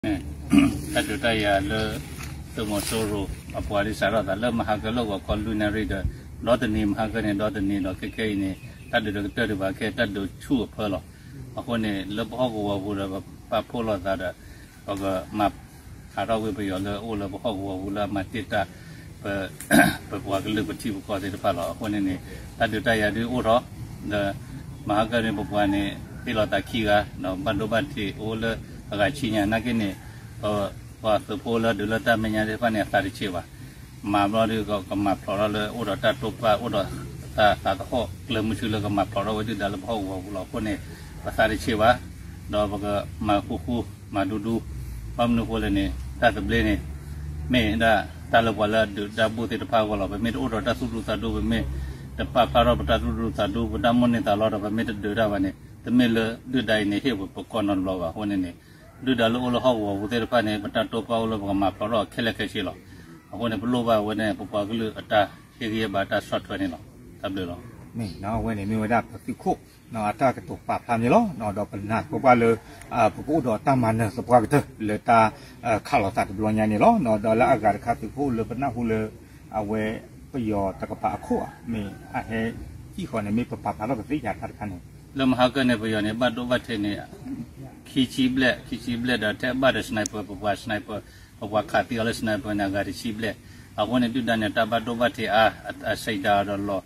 န့ၣ် တၢ်ဒုးတၢ်ယၤလၢ သုးမီၤစိရိၤအပှၤဒ်စးထီၣ်သးလၢမဟါကၢလၢဂီၤခီလွံၢ်နၣ်ရံၣ်ဒီး ဒီတနံၤ မဟါကၢန့ၣ် ဒီတနံၤဒီး ခဲခဲအံၤန့ၣ် တၢ်ဒုးတကတၢၢ်ဒံးဘၣ်ခဲ တၢ်ဒုးဆူၣ်အဖၢလီၤ. အဃိန့ၣ် လၢပဟီၣ်ကဝီၤပူၤဒီး ပပာ်ဖှိၣ်လိာ်သးဒီး ပကမၤဟးထီၣ်ကွံာ်ပယီၤလၢအိၣ်လၢပဟီၣ်ကဝီၤပူၤလၢအမၤတ့ၢ်တၢ် ပပှၤကလုာ်ပထံပကီၢ်သ့ၣ်တဖၣ်လီၤ. အဃိန့ၣ်န့ၣ် တၢ်ဒုးတၢ်ယၤဒုးအိၣ်ထီၣ် ဒီး မဟါကၢန့ၣ် ပပှၤန့ၣ် ဟ့ၣ်လီၤသးခံဂၤ ဒီးဘၣ်ဒိဘၣ်ထံးအိၣ်လၢအဂၤဆံညါနာ်က့န့ၣ် ပပှၤသုးဖိလၢဒုးလၢတၢ်မဲာ်ညါသ့ၣ်တဖၣ်န့ၣ် အသးတဆံးဘၣ်. မၤဘျီဒီးကမၤဖျိးထီၣ်လၢအိၣ်ဒီးတၢ်တိာ်ပာ် အိၣ်ဒီးသးသးကဟီၣ်ကျၢၤမုဆူလၢကမၤဖျိးထီၣ်ဝဲဒုၣ်ဒါလၢပဟီၣ်ကဝီၤပူၤလီၤ. အဃိန့ၣ် ပသးတဆံးဘၣ် ဒီးပကမၤဃူဃူ မၤဒူဒူ ဘၣ်မနုၤအဃိလဲၣ်န့ၣ် တၢ်သဘျ့န့ၣ် မ့ၢ်ဒၣ်တၢ်လၢပှၤလၢအဒုးတၢ်ဘူၣ်သ့ၣ်တဖၣ်အဂီၢ်လီၤ. ပမ့ၢ်တအိၣ်ဒီးတၢ်သူၣ်ဒူသးဒူ ပမ့ၢ်တပာ်ဖျါထီၣ်ပတၢ်သူၣ်ဒူသးဒူ ပတၢ်မိၣ်န့ၢ်သးလီဒီး ပမ့ၢ်တဒုးတၢ်ဘၣ်န့ၣ် တမ့ၢ်လၢဒုၣ်ဒါအံၤန့ၣ် ဟ့ၣ်ပပကီၢ်နီတဘျီဘၣ်. အဃိန့ၣ်န့ၣ် ဒုၣ်ဒါလၢအိၣ်လၢဟီၣ်ကဝီၤပူၤသ့ၣ်တဖၣ်န့ၣ် ပတၢ်တိာ်ပာ်အိၣ်လၢပကမၤဖျိးထီၣ်ခဲလၢာ်ခဲဆ့လီၤ. အဃိန့ၣ် ပလိၣ်ဘၣ်ဝဲန့ၣ် ပပှၤကလုာ်အတၢ်ဟ့ၣ်ဂံၢ်ဟ့ၣ်ဘါတၢ်ဆီၣ်ထွဲန့ၣ်လီၤ. တၢ်ဘျုးလီၤ. မ့ၢ်ဝဲဒၣ်ပသုးခိၣ် အတၢ်ကတိၤပာ်ဖျါန့ၣ်လီၤ. ဒီးပနာ်ပၢၢ်ဘၣ်လၢ ပကအိၣ်ဒီးတၢ်မၤနၢၤသပှၢ်ကတၢၢ်လၢတၢ်ခးလိာ်သးတဘျီညါန့ၣ်လီၤ. ဒီးလၢအဂၤတခါသုးခိၣ်လၢပနၢ်ဟူလၢ အဝဲပယီၤတကပၤအခိၣ်ဧါ မ့ၢ်အဟဲစံၣ်ဃီန့ၣ် မ့ၢ်ပပာ်ဖျါထီၣ်ကသ့ဧါတၢ်တခါန့ၣ် လၢမဟါကၢန့ၣ် ပယီၤန့ၣ် ဘၣ်ဒိဘၣ်ထံးန့ၣ် ခံဆံဘျဲၣ် ခံဆံဘျဲၣ်ဒီး ထဲဘၣ်ဒီး sniper ပပှၤ sniper ပပှၤခးသံအီၤလၢ sniper န့ၣ် အဂၤတဆံဘျဲၣ်. အဃိန့ၣ် ဒုၣ်ဒါန့ၣ် တၢ်ဘၣ်ဒိဘၣ်ထံးအါ အစံးဒၣ်အီၤဒီးလီၤ.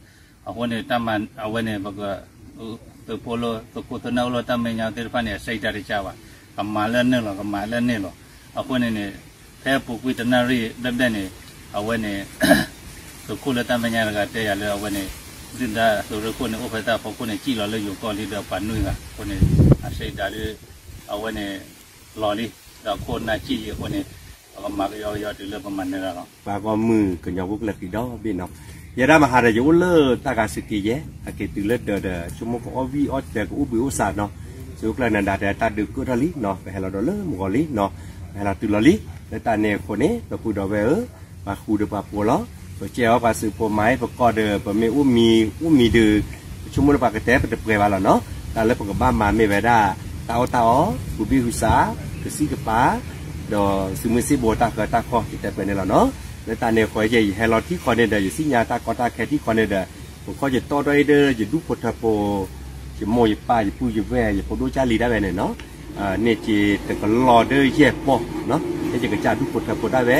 အဃိန့ၣ် တၢ်မၤအဝဲန့ၣ် ပက သုးဖိလၢ သုးခိၣ်သုးနၢ်အိၣ်လၢတၢ်မဲာ်ညါသ့ၣ်တဖၣ်န့ၣ် အစံးတၢ်တကးဘၣ်. ကမၤလၢန့ၣ်လီၤ ကမၤလၢန့ၣ်လီၤ. အဃိန့ၣ်န့ၣ် ဖဲပူၤကွံာ်တနၣ်ရံၣ်ဘျဲၣ်ဘျဲၣ်န့ၣ် အဝဲန့ၣ် သုးခိၣ်လၢတၢ်မဲာ်ညါတဂၤတဲယၤလၢအဝဲန့ၣ် ဒုၣ်ဒါသုးရ့ၣ်ခိၣ်န့ၣ် အိၣ်ဖဲတၢ်ဖီခိၣ်န့ၣ် စံၣ်လီၤလၢယိၤကီၢ်လံဒီးပှၤနွံဂၤ. အဃိန့ၣ် အစံးတၢ်ဒုး အဝဲန့ၣ် လီၤလံ ဒီးခိၣ်နၢ်စံၣ်လံအဃိန့ၣ် ပကမၤကယီကယီတုၤလၢပမၤနၢၤတၢ်လီၤ. ပှၤဂီၢ်မုၢ်ကညီဖိကျၢၢ်ဃံဒီဘ့ၣ်နီၤ, ယဲဒၣ်မဟါဒီးယအိၣ်လၢတၢ်ဂၤစူးက့ၤယဲၢ် အက့ၤတုၤလၢဒၢးဒီး ဆိကမိၣ်ကအီၣ်ဝံၣ်အီၣ်တၢၤ ကအိၣ်ဘှံးအိၣ်စးနီၤ, သုးခိၣ်ကျၢၢ်နၢၤဒါတဲတၢ်ဒုးကၢၣ်ထီၣ်လံနီၤ, ပဟဲလီၤဒီးလၢမုၢ်ဂီၤလံနီၤ, ပဟဲလီၤတုၤလီၤလံ. လၢတၢ်န့ၣ်အဃိန့ၣ် ပပုၢ်ဒီးဝဲၢ်ဧၢ, ပှၤဃူဒီးပှၤဖိးလီၤ, ပကဲအီၤပှၤသုးဖိမၤအ့ၣ်ပကီၢ်ဒီး ပမ့ၢ်အိၣ်မံၤအိၣ်မံၤဒီး ပဆိကမိၣ်လၢပှၤကတဲပတပှဲၤဘၣ်လီၤနီၤ. တၢ်လၢပကဘၣ်မၤမ့ၢ်ဝဲဒၣ် တၢ်အီၣ်တၢ်အီ, ကူဘ့ၣ်ဟုစး, ကစံၣ်ကပၤ, ဒီးသုးမုၢ်သံၣ်ဘိတၢ်ဃၢတၢ်ခီၣ် ယတဲပှဲၤန့ၣ်လီၤနီၤ. လၢတၢ်န့ၣ်အဃိ ယဟဲလီၤထံၣ်ဃီန့ၣ်ဒီး ယသ့ၣ်ညါတၢ်ကီတၢ်ခဲထံၣ်ဃီန့ၣ်ဒီး ပခီယတီဒီၣ်အ့ၣ်ဒီး ယဒူၣ်ဖိထၢဖိ ယမိၢ်ယပၢ် ယပုၢ်ယဝဲၢ် ယဖိဒိၣ်ကၢ်လံၤဒၣ်ဝဲန့ၣ်နီၤ, န့ၢ်က့ၤတကလီၤဒၣ်ယဲၢ်ပီၢ်, န့ၢ်က့ၤကစၢ်ဒူၣ်ဖိထၢဖိဒၣ်ဝဲ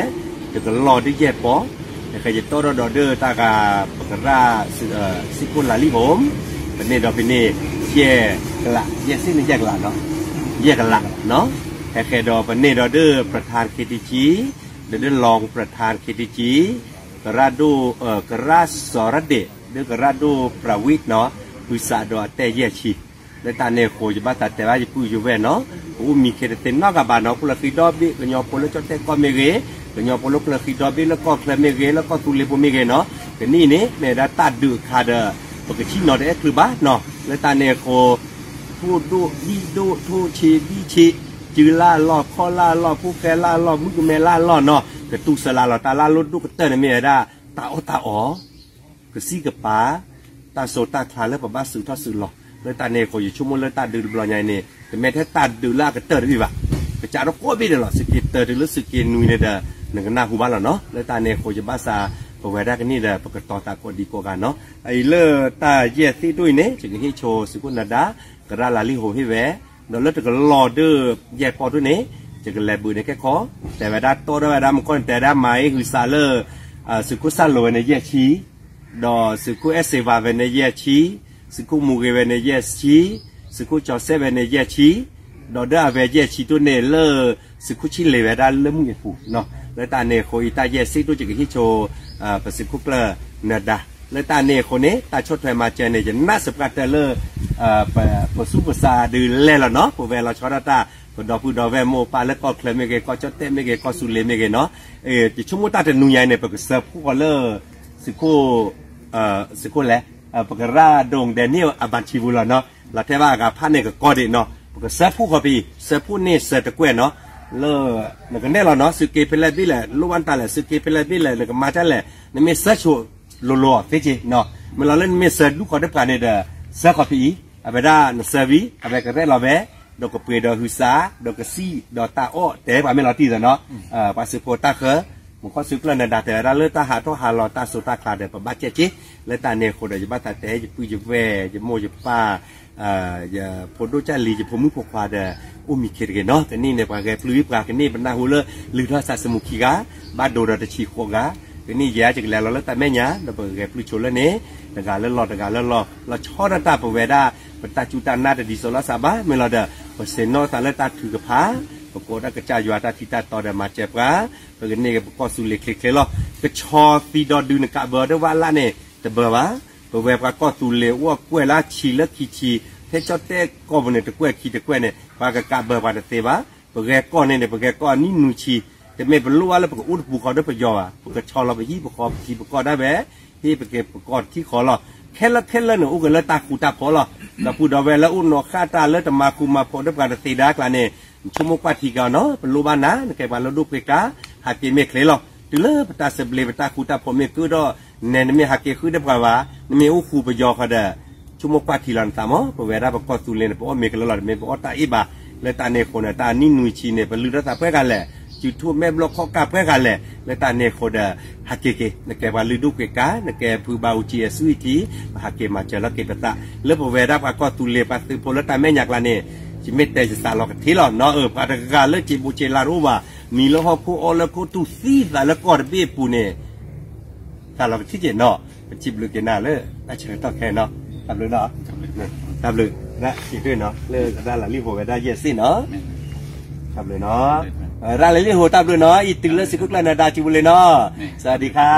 တကလီၤဒၣ်ယဲၢ်ပီၢ်, ဟဲဃဲယတီဒီၣ်ဒီးဒၢတၢ်ဂၤ ပကရၣ် စံၣ်ခိၣ်လၤလံၣ်ဟိၣ်, ပန့ၢ်ဒီးပန့ၢ် ယဲၢ်ကလး, ယဲၢ်စ့ၣ်န့ၣ်ယဲၢ်ကလးနီၤ, ယဲၢ်ကလးနီၤ, ဟဲဃဲဒီးပန့ၢ်ဒီးဒၢ ပြထၢၣ် ခ့တကံ ဒီးဒၢ လွင် ပြထၢၣ် ခ့တကံ ကရၣ်ဒိၣ် ကရၣ်စီၤရဒ့ၣ် ဒၢကရၣ်ဒိၣ်ပြဝံၣ်နီၤ, ဟုစးဒီးအတဲယဲၢ်ဆံ. လၢတၢ်န့ၣ်အဃိ ယဘၣ်သးတဲဘၣ်ယပုၢ်ယဝဲၢ်နီၤ, ပအိၣ်မံၤခဲတသ့နီတဂၤဘၣ်နီၤ, ကျၢၢ်ဃံဒီဘ့ၣ် ကညီဖိလၢကၠီၣ်တဲၣ်ကီၢ်မ့ၢ်ဂ့ၤ, ကညီဖိလၢကျၢၢ်ဃံဒီဘ့ၣ်လၢကီၢ်ချၢမ့ၢ်ဂ့ၤ, လၢကီၢ်သူလ့ၤဖိမ့ၢ်ဂ့ၤနီၤ, ကနံၣ်အံၤန့ၣ် မ့ၢ်ဝဲဒၣ်တၢ်ဒုးအခါဒီး ပကဆံၣ်နီၤတအဲၣ်ချုးဘၣ်နီၤ. လၢတၢ်န့ၣ်အဃိ ထိၣ်ဒိၣ်ဒံၣ်ဒိၣ် ထိၣ်ဆံးဒံၣ်ဆံး, စုလၢ်လီၢ် ခီၣ်လၢ်လီၢ် ဖိၣ်ဃဲလၢ်လီၢ် မုၣ်ကမဲလၢ်လီၢ်နီၤ, ကတူၢ်စၢလးလီၤ တၢ်လၢအလိၣ်ဒိၣ်ကတၢၢ်န့ၣ်မ့ၢ်ဝဲဒၣ် တၢ်အီၣ်တၢ်အီ ကစံၣ်ကပၤ, တၢ်စိတၢ်ချါလၢပဘၣ်စုးထီၣ်စုးလီၤ. လၢတၢ်န့ၣ်အဃိ ယဆိကမိၣ်လၢတၢ်ဒုးတဘျီညါအံၤန့ၣ် တမ့ၢ်ထဲတၢ်ဒုးလၢအကတၢၢ်တဘ့ၣ်ဘၣ်, ကစးထီၣ်ကိးဘ့ၣ်ဒဲးလီၤ, စုးက့ၤတၢၤတုၤလၢစုးက့ၤနွံန့ၣ်ဒီး နကနၢ်ဟူဘၣ်လီၤနီၤ. လၢတၢ်န့ၣ်အဃိ ယဘၣ်စး ပဝဲဒၣ်ကနံၣ်ဒီး ပကတီၤသးကိးဒံကိးဂၤနီၤ. အအံၤလၢတၢ်ယဲၢ်သ့ၣ်ဒိၣ်အံၤန့ၣ် ယကဟ့ၣ်ဆိသုးခိၣ်နၢၤဒါ ကရၣ်လၤလံၣ်ဟိၣ်ဟ့ၣ်ဝဲ ဒီးလၢတကလီၤဒၢယဲၢ်ပီၢ်ဒိၣ်န့ၣ် ယကလဲၤဘုးန့ၣ်ကဲခီ, တဲဝဲဒၣ်တီဒီးဝဲဒၣ်မကီၢ်န့ၣ် တဲဒၣ်မၤအ့ၣ်ဟုစးလၢ သုးခိၣ်စၣ်လိၤဝဲန့ၣ်ယဲၢ်ဆံ, ဒီးသုးခိၣ်အဲၣ်စ့ဝါဝဲန့ၣ်ယဲၢ်ဆံ, သုးခိၣ်မူဂ့ၤဝဲန့ၣ်ယဲၢ်ဆံ, သုးခိၣ်ကၠီၤစဲၣ်ဝဲန့ၣ်ယဲၢ်ဆံ, ဒီးဒၢအဝဲယဲၢ်ဆံဒိၣ်န့ၣ်လၢ သုးခိၣ်ဆံၣ်လ့ၤဝဲဒၣ်လၢမုၢ်အပူၤနီၤ. လၢတၢ်န့ၣ်အဃိ အံၤတၢ်ယဲၢ်သ့ၣ်ဒိၣ် ယကဟ့ၣ်ဆိ ပသုးခိၣ်ကျၢၢ်နၢၤဒါ လၢတၢ်န့ၣ်အဃိန့ၣ် တၢ်ဆီၣ်ထွဲမၤစၢၤန့ၣ် ယနာ်စ့ၢ်ကီးတၢ်လၢ ပသူၣ်ပသးဒုးလဲၢ်လီၤနီၤ, ပဝဲလီၤဆီဒၣ်တၢ် ပဒီပုၢ်ဒီဝဲၢ်မိၢ်ပၢ်လၢကီၢ်ချၢမ့ၢ်ဂ့ၤ, ကီၢ်ကၠီၣ်တဲၣ်မ့ၢ်ဂ့ၤ, ကီၢ်သူလ့ၤမ့ၢ်ဂ့ၤနီၤ, ယဆိကမိၣ်တၢ်တနံၤညါအံၤန့ၣ် ပကစၢဖှိၣ်ဃီလၢ သုးခိၣ် သုးခိၣ်လဲၣ်, ပကရၣ်ဒိၣ်ဒဲးန့ၣ် အဘၣ်ထံပူၤလီၤနီၤ, လီၤထဲဘၣ်အဂၤဖးန့ၣ်ကကီဒံးနီၤ, ပကစၢဖှိၣ်ဃီဖဲအံၤ, စၢဖှိၣ်န့ၢ်စၢတကွဲၢ်နီၤ, လၢ နကနဲၣ်လီၤနီၤ, စုးက့ၤဖဲလဲၣ်ဘ့ၣ်လဲၣ်, လိၣ်ဘၣ်တၢ်လဲၣ်, စုးက့ၤဖဲလဲၣ်ဘ့ၣ်လဲၣ်, နကမၤတၢ်လဲၣ်, နမ့ၢ်စၢဆိလိၤလိၤအီၤသ့က့နီၤ, မ့ၢ်လီၤလၢနမ့ၢ်စၢဒူၣ်ဃီတပှၢ်န့ၣ်ဒီး စၢဃီဖဲအံၤ, အဝဲဒၣ်နစၢဝံၤ အဝဲကရဲၣ်လီၤဝဲ ဒီးကပှ့ၤဒီးဟုသး, ဒီးကစံၣ်ဒီးတၢ်အီၣ်တဲပှၤမ့ၢ်လီၤတံၢ်သးနီၤ, ပှၤသုးဖိတၢ်ဃၢ, မူခိၣ်စူကျၢၢ်နဒါတဲဝဲဒၣ်လၢတၢ်ဟးထီၣ်ဟးလီၤတၢ်စိတၢ်ချါဒီး ပဘၣ်ကဲက့ၤ, လၢတၢ်န့ၣ်အဃိဒီး ယဘၣ်သးတဲ ယပုၢ်ယဝဲၢ် ယမိၢ်ယပၢ် ယဖိဒိၣ်ကၢ်လံၤ ယဖိမုၣ်ဖိခွါဒီး အိၣ်မံၤခဲတဂ့ၤနီၤ, ကနံၣ်န့ၣ် ပှၤဂဲၤပျုၢ်ပှၤကနံၣ် ပနၢ်ဟူလၢလုၢ်ထီၣ်သးသမူခံဂၤ, ဘၣ်ဒိဒီးတဆံဃိးဂၤ, ကနံၣ်ယဲၢ်ကကလဲၤလီၤလၢတၢ်မဲာ်ညါ ဒီးပကဂဲၤပျုၢ်ဆိလၢန့ၣ်, တဂၤလၢလီၢ်တဂၤလၢလီၢ်, လီၤဆီဒၣ်တၢ်ပဝဲဒၣ်, ပတၢ်စူၢ်တၢ်နာ်တဒ်သိးလီၤစးဘၣ်, မ့ၢ်လီၤဒီး, ပဆဲးနီၣ်သးလၢတၢ်ထုကဖၣ်, ပကိးတၢ်ကစၢ်ယွၤတၢ်ထံတၢ်တီဒီးမၤစၢၤပှၤ, ပကန့ၢ်က့ၤပကီၢ်သူလ့ၤချ့ချ့လီၤ, ကဆီသံဒီဒုနကးဘၢဒၣ်ဝဲလၢ်န့ၣ် တဘၢဘၣ်, ပဝဲပှၤကီၢ်သူလ့ၤအိၣ်အကွဲၢ်လၢဆံလၢခံဆံ, ဖဲကၠီၣ်တဲၣ်ကီၢ်ပူၤန့ၣ် တကွဲၢ်ခံတကွဲၢ်န့ၣ် ပှၤကကးဘၢပှၤတသ့ဘၣ်, ပဂဲၤကီၢ်န့ၣ်န့ၣ် ပဂဲၤကီၢ်အနံၣ်နွံဆံ, တမ့ၢ်ပလိၣ်ဘၣ်လၢပကအိၣ်တပူၤဃီဒီးပယီၤဘၣ်, ပကဆီလီၤပဟံၣ်ပဃီပထံပကီၢ်ဒၣ်ဝဲ, ဟ့ၣ်ပက့ၤပကီၢ်တထံၣ်ဃီလီၤ, ခဲလၢာ်ခဲလၢာ်န့ၣ် အိၣ်က့ၤလၢတၢ်ဃူတၢ်ဖိးလီၤ, ဒီပုၢ်ဒီဝဲၢ်လၢအိၣ်နီၢ်ဃၣ်တၢ်လၢတမၤဃူမၤဖိးဒီးပှၤတသ့ဒၣ်အကျါန့ၣ်, နဆိကမိၣ်ကွၢ်ထံက့ၤအီၤနီၤ, ပလိၣ်ဘၣ်နၤ, နကဲပှၤလၢဒိၣ်ပှ့ၤကါ, ဟးက့ၤမ့ၢ်ချ့လီၤ, တုၤလၢပတၢ်သဘျ့ပတၢ်ဃူတၢ်ဖိးမ့ၢ်ကုၣ်ဒီး, နဲနမ့ၢ်ဟးက့ၤဃုာ်ဒီးပှၤဘၣ်, နမ့ၢ်အိၣ်ဃူပယီၤဃီဒီး, ဆိကမိၣ်ကွၢ်ထံလီၤနသးမး, ပဝဲဒၣ်ပကီၢ်သူလ့ၤန့ၣ် ပအီၣ်မ့ၤကလၢလီၤ တမ့ၢ်ပအီၣ်တၢ်အ့ၣ်ဘၣ်, လၢတၢ်န့ၣ်အဃိန့ၣ် တၢ်အနံၣ်နွံဆံန့ၣ် ပလုၢ်ထီၣ်သးပှဲၤဂၤလဲၣ်, စုထူၣ်မဲာ်ဘျီၣ်ခီၣ်ကၢ်ပှဲၤဂၤလဲၣ်, လၢတၢ်န့ၣ်အဃိဒီး, ဟးက့ၤက့ၤ နကဲပှၤလုၢ်ဒိၣ်ပှ့ၤကါ, နကဲဖုဘးအူကၠံအဆူၣ်အံၤထံ, ပဟးက့ၤမၤစၢၤလီၤက့ၤပသး, လၢပဝဲဒၣ်ပှၤကီၢ်သူလ့ၤပှၤသုးဖိလၢတၢ်မဲာ်ညါကျါန့ၣ်, ယမ့ၢ်တဲယသးလီၤကထံလီၤနီၤ, အၢ ပှၤတဂၤလၢစံးဘိးစံးလါတအိၣ်ဘၣ်, မံလၢဟီၣ်ခိၣ်အီၣ်လၢခိၣ်တူၢ်သံသးလၢကီၢ်တဘ့ၣ်အပူၤန့ၣ် သးလီၤကထံၣ်က့ၤနီၤ, ပစံးဘျုးက့ၤနၤလၢတၢ်ဆၢကတီၢ်ခဲအံၤနီၤ, တၢ်ဘျုးနီၤ, တၢ်ဘျုး, စံးဘျုးနီၤ လၢရၤလံဟိဝဲဒၣ်ယဲၢ်စ့ၢ်နီၤ, တၢ်ဘျုးနီၤ, ရၤလံဟိတၢ်ဘျုးနီၤ, အံၤတုၤလၢသုးခိၣ်ကျၢၢ်နဒါစုပူၤလံနီၤ, စဝၤဒံခါ